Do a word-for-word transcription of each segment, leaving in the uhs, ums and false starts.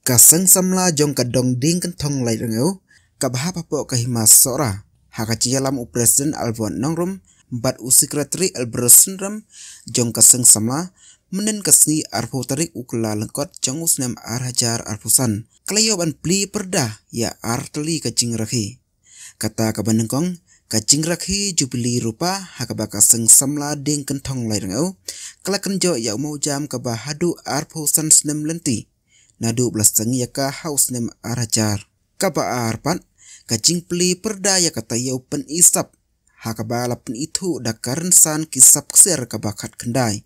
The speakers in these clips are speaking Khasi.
Ka seng samla jong ka dong Diengkynthong Laitryngew kaba hap hapoh ka hima Sohra, ha ka jingïalam u President Alvon Nongrum bad u Secretary Elbrus Synrem jong ka seng samla, mynnin ka sngi arphew tarik u Kyllalyngkot jong u snem ar hajar arphew san, ka la ïoh ban plie pyrda ïa artylli ka jingrakhe. Kata kaba nyngkong, ka jingrakhe Jubili Rupa ha kaba ka seng samla Diengkynthong Laitryngew ka la kynjoh ïa u mawjam kaba haduh arphew san snem lynti, naduh ba la seng ïa ka ha u snem ar hajar. Kaba ar pat, ka jingplie pyrda ïa ka taïew pyni sap, ha kaba la pynithuh da ka rynsan ki sap ksiar kaba khatkhyndai.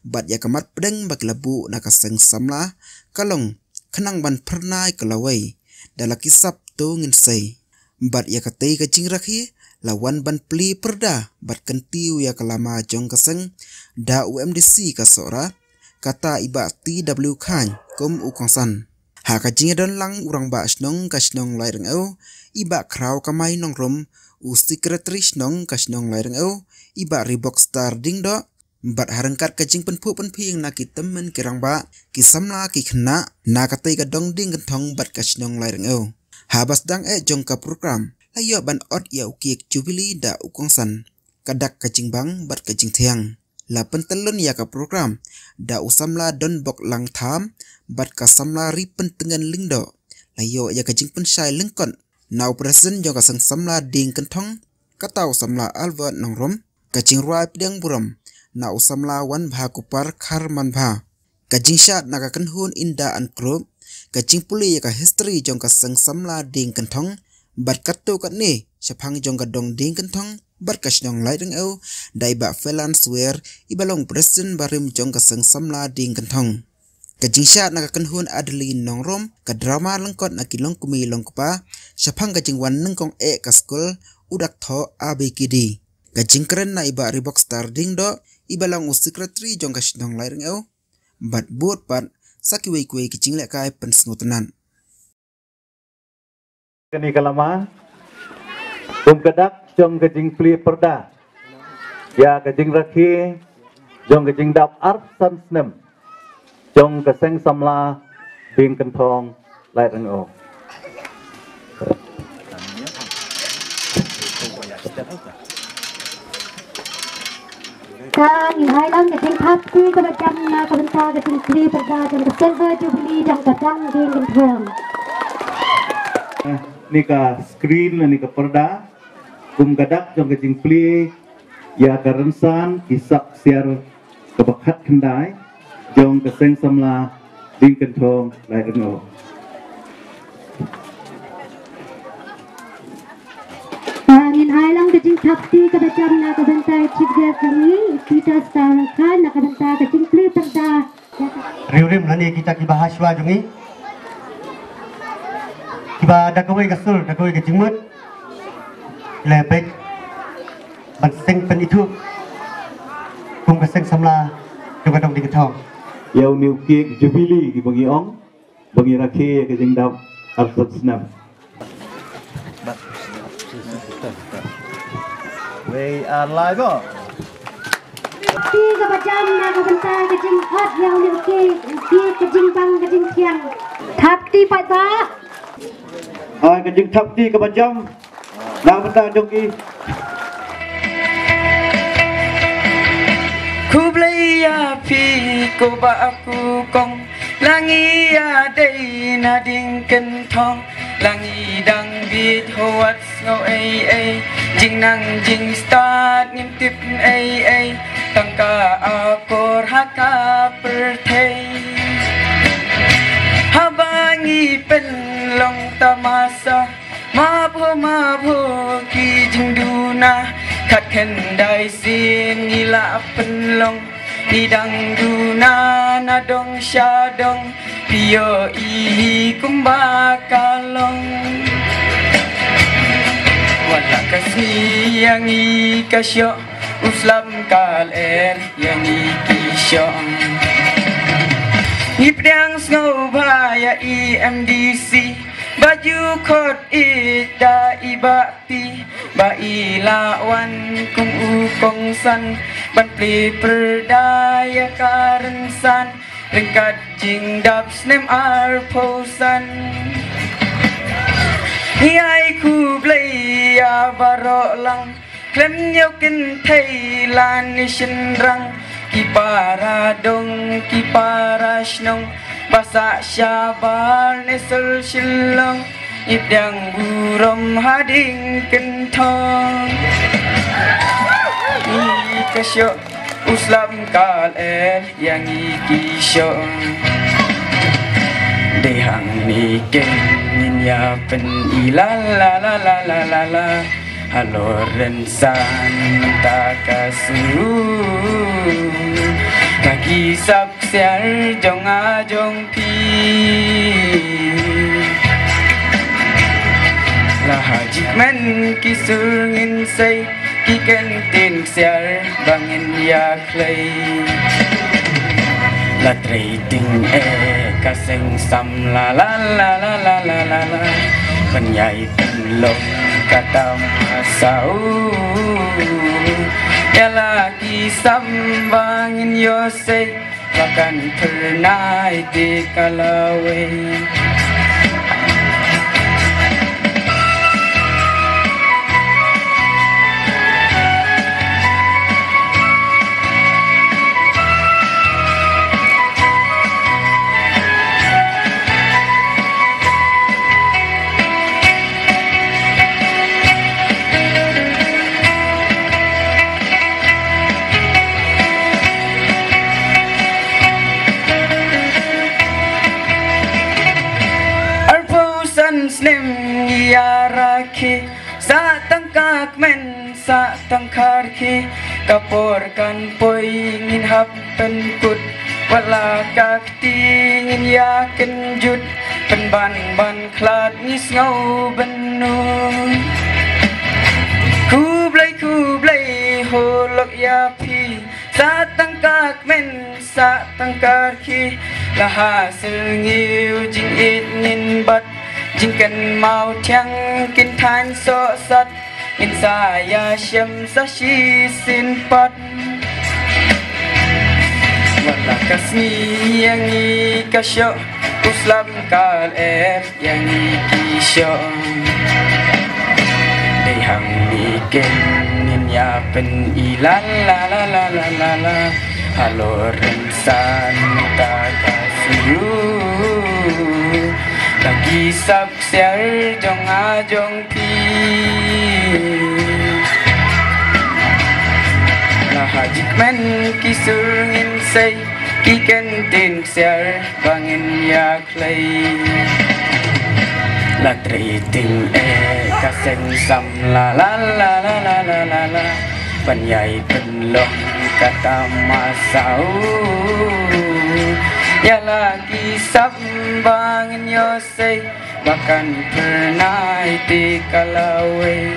Bad ïa ka mat pdeng ba ki la buh na ka seng samla ka long khnang ban phyrnai ka lawei da la ki sap to ngin sei. Bad ïa katei ka jingrakhe la wan ban plie pyrda bad kyntiew ïa ka lama jong ka seng da u M D C ka Sohra, kata i Bah T W Chyne kum u kongsan. Ha ka jingïadon lang u Rangbah Shnong ka shnong Laitryngew, i Bah Khrawkamai Nongrum, u Secretary Shnong ka shnong Laitryngew, i Bah Ribokstar Diengdoh, bad ha ryngkat ka jingpynphuh pynphieng na ki tymmen ki rangbah, ki samla ki khynnah na katei ka dong Diengkynthong bad ka shnong Laitryngew. Haba sdang eh jong ka program, la ïoh ban ot ïa u cake Jubili da u kongsan, ka dak ka jingbang bad ka jingthiang. La pyntyllun ïa ka program da u samla Donbok Langtham bad ka samla Ripyntngen Lyngdoh. La ïoh ïa ka jingpynshai lyngkot na u President jong ka seng samla Diengkynthong, kata u samla Albert Nongrum, ka jingrwai pdiang burom na u samla Wanbha Kupar Kharmanbha, ka jingshad na ka kynhun Inda and Group, ka jingpule ïa ka history jong ka seng samla Diengkynthong, bad katto katne shaphang jong ka dong Diengkynthong bad ka shnong Laitryngew, da i Bah Felan Swer, i ba long President barim jong ka seng samla Diengkynthong. Ka jingshad na ka kynhun Adeline Nongrum, ka drama lyngkot na ki longkmie longkpa shaphang ka jingwan nyngkong eh ka skul, U Dak Thoh A B K D. Ka jingkren na i Bah Ribokstar Diengdoh, i ba long u Secretary jong ka shnong Laitryngew, bad bud pat sa kiwei kiwei ki jinglehkai pynsngewtynnat. Kane ka lama, kum ka dak jong ka jingplie pyrda ïa ka jingrakhe jong ka jingdap arphew san snem jong ka seng samla Diengkynthong Laitryngew. Kan hai lang ka jingthap kti kaba jam na ka bynta ka jingplie pyrda jong ka Silver Jubilee jong ka dong Diengkynthong. Ni ka screen, ni ka pyrda, kum ka dak jong ka jingplie ïa ka rynsan ki sap ksiar kaba khatkhyndai jong ka seng samla Diengkynthong Laitryngew. Ah, ngin hai lang ka jingthap kti kaba jam na ka bynta Chief Guest jong ngi, Peter Star Khan, na ka bynta ka jingplie pyrda. Riewrim lane kita kiba ha shuwa jong ngi, kiba da kawei ka sur, da kawei ka jingmut, la peit ban seng pynithuh kum ka seng samla jong ka dong Diengkynthong. Ïa une u cake Jubilee kiba ngi ong ba ngi rakhe ïa ka jingdap arphew san snem. Wei ar lai ko. Kti kaba jam na ka bynta ka jingkhot ïa une u cake, u cake ka jingbang ka jingthiang. Thap kti paidbah. Ai, ka jingthap kti kaba jam na ka bynta jong ki. Khublei ïa phi ko Bah Kukong, la ngi ïadei na Diengkynthong, la ngi dang bit hawat sngew ei ei, jingnang jingstad ngim tip ei ei, tang ka akor ha ka pyrthei. Haba ngi pynlong tamasa, mapho mapho ki jingduna, khatkhyndai sien ngi la pynlong, ngi dang duna na dong sha dong, phi ïohi kumba ka long. Wat la ka sngi ïa ngi ka shoh, u slap ka lyer ïa ngi ki shoh. Ngi pdiang sngewbha ïa i M D C, ba ju khot ïa i da i Bah T, ba i la wan kum u kongsan ban plie pyrda ïa ka rynsan. Ryngkat jingdap snem arphew san. Ngi ai khublei ïa baroh lang. Khlem ñiew kynthei lane shynrang. Ki para dong, ki para shnong. Ba sah shabar ne sor Shillong. Ïa pdiang burom hadien kynthong. Ngi ka shoh u slap kal er ïa ngi ki shoh. Dei hangne ken ngin ïa pyni la la la la la la la. Halor rynsan mynta ka sngi. Ka ki sap ksiar jong nga jong phi. La ha jingkmen ki sur ngin sei, ki kyntien ksiar ba ngin ïa khlei. La trei ting eh ka seng sam la la la la la la la la. Ban ïai pynlong ka tamasa u. Ïa la ki sam ba ngin ïoh sei. Ba kan phyrnai te ka lawei. Arphew san snem ïa rakhe, sah tang ka kmen, sah tang ka rkhe, ka por kan poi ngin hap pynkut, wat la ka kti ngin ïa kynjut, pynban ban khlad ngi sngew bynnud. Khublei khublei ho lok ïa phi, sah tang ka kmen, sah tang ka rkhe, la ha syrngiew jingïeit ngin bat, jingkynmaw thiang kin thaiñ sohsat, ngin sa ïa shem sa shisien pat. Wat la ka sngi ïa ngi ka shoh, u slap kal er ïa ngi ki shoh. Dei hangne ken ngin ïa pyni la la la la la la la. Halor rynsan mynta ka sngi. Ka ki sap ksiar jong nga jong phi. La ha jingkmen ki sur ngin sei, ki kyntien ksiar ba ngin ïa khlei. La trei ting eh ka seng sam la la la la la la la la. Ban ïai pynlong ka tamasa u. Ïa la ki sap ba ngin ïoh sei, ba kan phyrnai te ka lawei.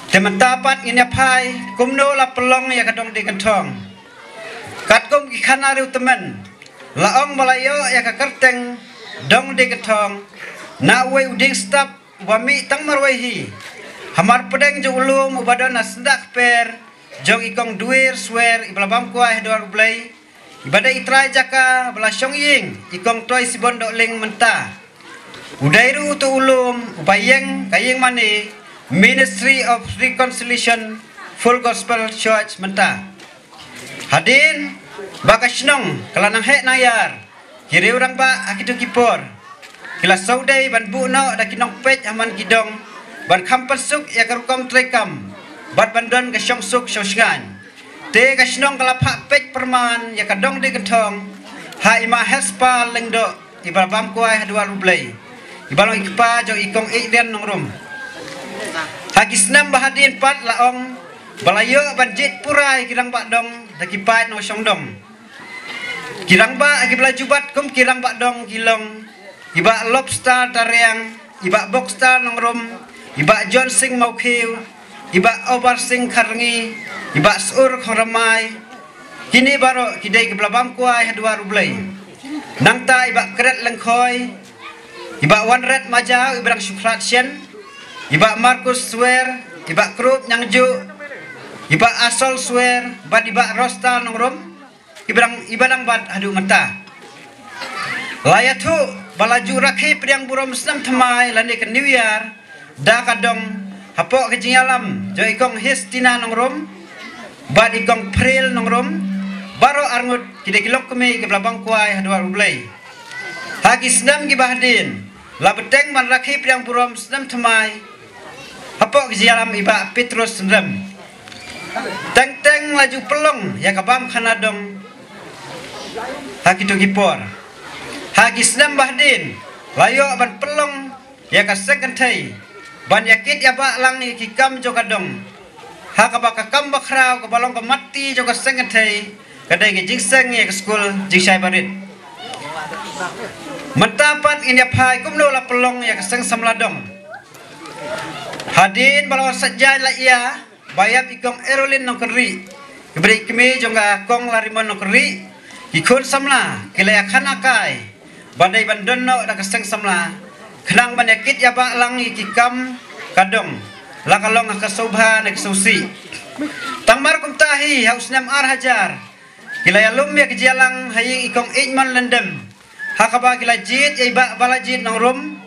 Te mynta pat ngin ïa phai kumno la pynlong ïa ka dong die kynthong. Katkum ki khana riewtymmen la ong ba la ïoh ïa ka kyrteng dong die kynthong na uwei u dieng stap uba mih tang marwei hi. Hamar pdeng jong u lum uba don ha syndah kper jong i kong Duir Swer iba la bam kwai ha duar U Blei, iba dei i trai jaka ba la shong ïing i kong Toi Sibon Dohling mynta. U dei ruh uto u lum uba ïeng ka ïing mane Ministry of Reconciliation Full Gospel Church mynta. Hadien ba ka shnong ka la nang heh nang ïar, ki riew rangbah ha kito ki por ki la sngewdei ban buh noh da ki nongpeit ha man ki dong ban kham pynsuk ïa ka rukom treikam bad ban don ka shongsuk shongshngaiñ. Te ka shnong ka la phah peit pyrman ïa ka dong die kynthong ha i Ma Hesper Lyngdoh iba la bam kwai ha duar U Blei. iba long i kpa jong i kong Ïeidien Nongrum. Ha ki snem ba hadien pat la ong ba la ïoh ban jied pura ïa ki rangbah dong da ki paid nongshong dong. Ki rangbah kiba la ju bat kum ki rangbah dong ki long i Bah Lobster Tariang, i Bah Boxer Nongrum, i Bah John Sing Mawkhiew, i Bah Obar Sing Kharngi, i Bah Sur Khongramai. Kine baroh ki dei kiba la bam kwai ha duwar U Blei. Nangta i Bah Kret Lyngkhoi, i Bah Wanret Majaw, i Bah Shukhrat Shen, i Bah Markus Swer, i Bah Krup Nyangjuh, i Bah Asol Swer bad i Bah Rostar Nongrum, i Bah, i Bah nang bat haduh mynta. La ïathuh ba la ju rakhe pdiang burom snem thymmai lane ka New Year da ka dong hapoh ka jingïalam jong i kong Hestina Nongrum bad i kong Phrel Nongrum, baroh arngut ki dei ki longkmie kiba la bam kwai ha duwar U Blei. Ha ki snem kiba hadien la bteng ban rakhe pdiang burom snem thymmai hapoh ka jingïalam i Bah Petrus Synrem. Teng teng la ju pynlong ïa ka bam khana dong ha kito ki por. Ha ki snem ba hadien la ïoh ban pynlong ïa ka seng kynthei ban ïa kit ïa bah lang ïa ki kam jong ka dong. Ha kaba ka kam bakhraw kaba long ka matti jong ka seng kynthei ka dei ka jingseng ïa ka skul jingshai barit. Mynta pat ngin ïa phai kumno la pynlong ïa ka seng samla dong. Hadien ba la wan sait jaiñ la ïa ba ïap i kong Erolin Nongkynrih, i bri kmie jong ka kong Larimon Nongkynrih, ki khun samla ki la ïa khana kai ba dei ban don noh da ka seng samla khnang ban ïa kit ïa bah lang ïa ki kam ka dong, la ka long ha ka sngewbha ne ka sngewsih. Tang mar kumta hi ha u snem ar hajar ki la ïalum ïa ka jingïalang ha ïing i kong Ïeidmon Lyndem, ha kaba ki la jied ïa i Bah Balajied Nongrum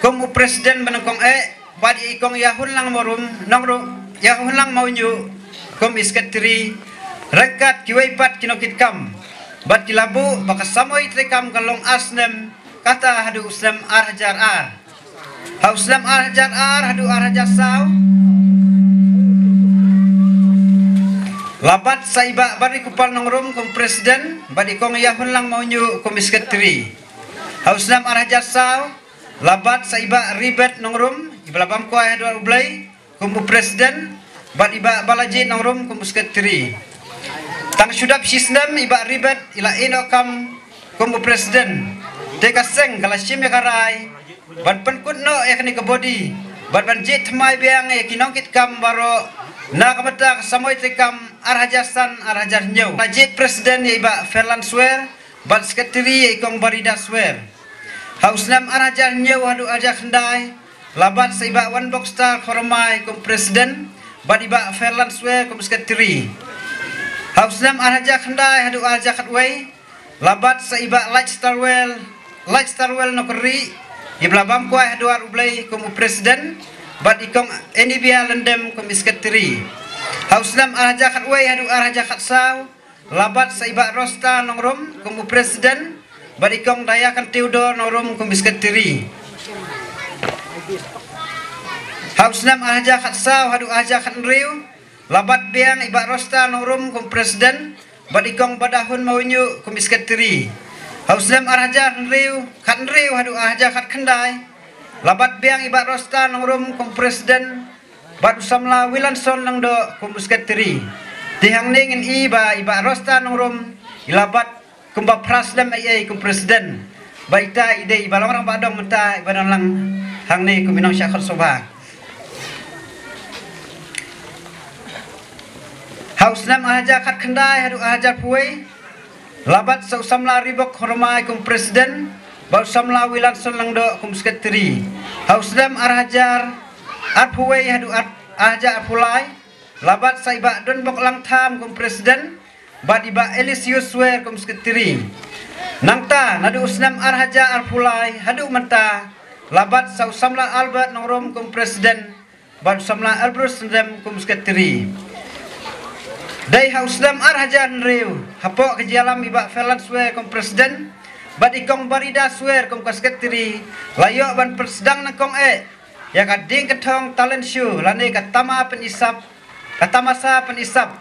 kum u president ba nyngkong eh bad ïa i kong Ïahunlang Mawrum Nongrum, Ïahunlang Mawñiuh kum i secretary, ryngkat kiwei pat ki nongkitkam. Bad ki la buh ba ka samoi treikam ka long ar snem, kata haduh u snem ar hajar ar. Ha u snem ar hajar ar haduh ar hajar saw la bat sa i Bah Barikupar Nongrum kum president bad i kong Ïahunlang Mawñiuh kum i secretary. Ha u snem ar hajar saw la bat sa i Bah Ribet Nongrum, iba la bam kwai ha duwar U Blei, kum u president bad i Bah Balajied Nongrum kum u secretary. Tang shu dap shi snem i Bah Ribet i la ïeh noh kam kum u president. Te ka seng ka la shim ïa ka rai ban pynkut noh ïa kane ka body bad ban jied thymmai biang ïa ki nongkitkam baroh na ka bynta ka samoi treikam ar hajar san ar hajar hynñiew. La jied president ïa i Bah Ferlan Swer bad secretary ïa i kong Barida Swer. Ha u snem ar hajar hynñiew haduh ar hajar khyndai la bat sa i Bah Wanbokstar Khormai kum president bad i Bah Ferlan Swer kum secretary. Ha u snem ar hajar khyndai haduh ar hajar khatwei la bat sa i Bah Lait Starwell, Lait Starwell Nongkynrih, iba la bam kwai ha duwar U Blei kum u president bad i kong Enibia Lyndem kum i secretary. Ha u snem ar hajar khatwei haduh ar hajar khatsaw la bat sa i Bah Rosta Nongrum kum u president bad i kong Dayakan Theodore Nongrum kum i secretary. Ha u snem ar hajar khatsaw haduh ar hajar khathynriew la bat biang i Bah Rosta Nongrum kum president bad i kong Badahun Mawñiuh kum i secretary. Ha u snem ar hajar hynriew, khathynriew haduh ar hajar khatkhyndai la bat biang i Bah Rosta Nongrum kum president bad u samla Wilanson Lyngdoh kum u secretary. Te hangne ngin i ba i Bah Rosta Nongrum i la bat kumba phra snem ei ei kum president. Ba ita i dei iba long rangbah dong mynta iba don lang hangne kum i nongshah khot sngewbha. Ha u snem ar hajar khatkhyndai haduh ar hajar phew wei la bat sa u samla Ribok Hormai kum president bad u samla Wilanson Lyngdoh kum secretary. Ha u snem ar hajar arphew wei haduh ar, ar hajar arphew lai la bat sa i Bah Donbok Langtham kum president bad i Bah Elisius Swer kum secretary. Nangta naduh u snem ar hajar arphew lai haduh mynta la bat sa u samla Albert Nongrum kum president bad u samla Elbrus Syndrem kum secretary. Dei ha u snem ar hajar hynriew hapoh ka jingïalam i Bah Ferlan Swer kum president bad i kong Barida Swer kum ka secretary la ïoh ban pynsdang nyngkong eh ïa ka Diengkynthong Talent Show lane ka tama pynisap, ka tamasa pynisap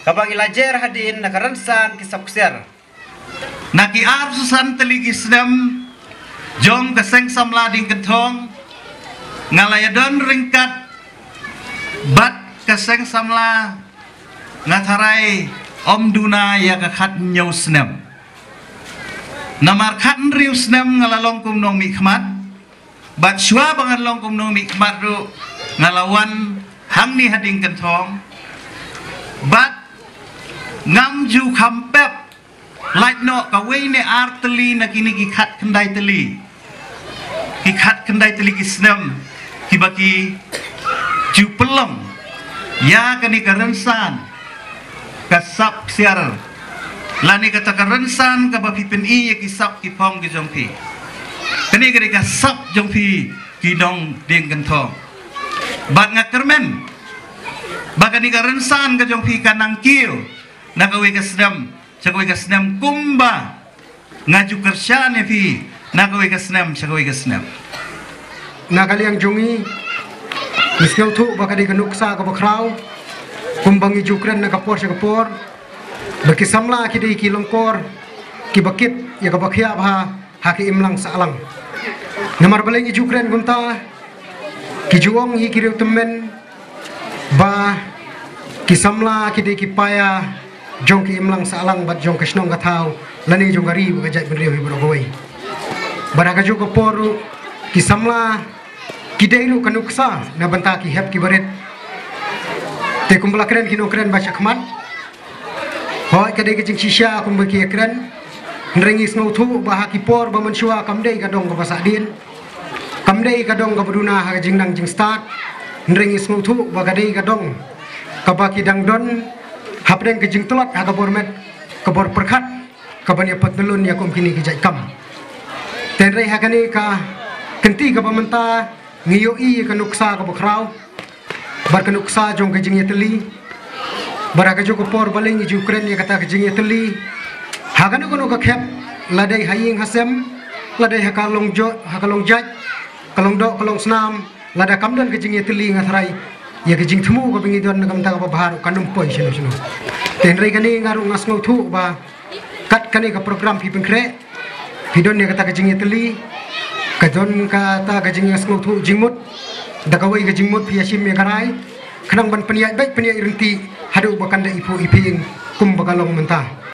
kaba ngi la jer hadien na ka rynsan ki sap ksiar. Na ki arphew san tylli ki snem jong ka seng samla Diengkynthong, nga la ïadon ryngkat bad ka seng samla, nga tharai ym duna ïa ka khathynñiew snem. Namar khathynriew snem nga la long kum nongmihkhmat, bad shuwa ba ngan long kum nongmihkhmat ruh nga la wan hangne ha Diengkynthong. Bad ngam ju kham pep lait noh kawei ne ar tylli na kine ki khatkhyndai tylli, ki khatkhyndai tylli ki snem kiba ki ju pynlong ïa kane ka rynsan ka sap ksiar, lane kata ka rynsan kaba phi pyni ïa ki sap ki phong ki jong phi. Kane ka dei ka sap jong phi ki nong Diengkynthong. Bad nga kyrmen ba kane ka rynsan ka jong phi kan nang kiew na kawei ka snem sha kawei ka snem, kumba nga ju kyrshan ïa phi na kawei ka snem sha kawei ka snem. Na ka liang jong ngi, ngi sngewthuh ba ka dei ka nuksa kaba khraw, kumba ngi ju kren na ka por sha ka por, ba ki samla ki dei ki lyngkor kiba kit ïa kaba khia bha ha ki imlang sahlang. Namar balei ngi ju kren kumta? Ki ju ong hi ki riew tymmen ba ki samla ki dei ki paia jong ki imlang sahlang bad jong ka shnong ka thaw, lane jong ka ri bad ka jaitbynriew hi baroh kawei. Bad ha kajuh ka por ruh, ki samla ki dei ruh ka nuksa na bynta ki hep ki barit. Te kumba la kren ki nongkren ba shakhmat, hooid, ka dei ka jingshisha kumba ki ïa kren. Hynrei ngi sngewthuh ba ha ki por ba mynshuwa kam dei ka dong kaba sahdien, kam dei ka dong kaba duna ha ka jingnang jingstad. Hynrei ngi sngewthuh ba ka dei ka dong kaba ki dang don hapdeng ka jingtlot ha ka bor met, ka bor pyrkhat, kaban ïa pyntylun ïa kum kine ki jait kam. Te hynrei ha kane ka kynti kaba mynta, ngi ïohi ïa ka nuksa kaba khraw bad ka nuksa jong ka jingïatylli. Bad ha kajuh ka por balei ngi ju kren ïa kata ka jingïatylli? Ha kano kano ka khep, la dei ha ïing ha sem, la dei ha ka long jo-, ha ka long jait, ka long doh, ka long snam, lada kam don ka jingïatylli, nga tharai ïa ka jingthmu kaba ngi don na ka bynta kaba bha ruh kan ym poi shano shano. Te hynrei kane nga ruh nga sngewthuh ba kat kane ka program phi pynkhreh, phi don ïa kata ka jingïatylli, ka don kata ka jingïasngewthuh jingmut, da kawei ka jingmut phi ïashim ïa ka rai, khnang ban pynïaid beit pynïaid ryntih haduh ba kan da iphuh iphieng kumba ka long mynta.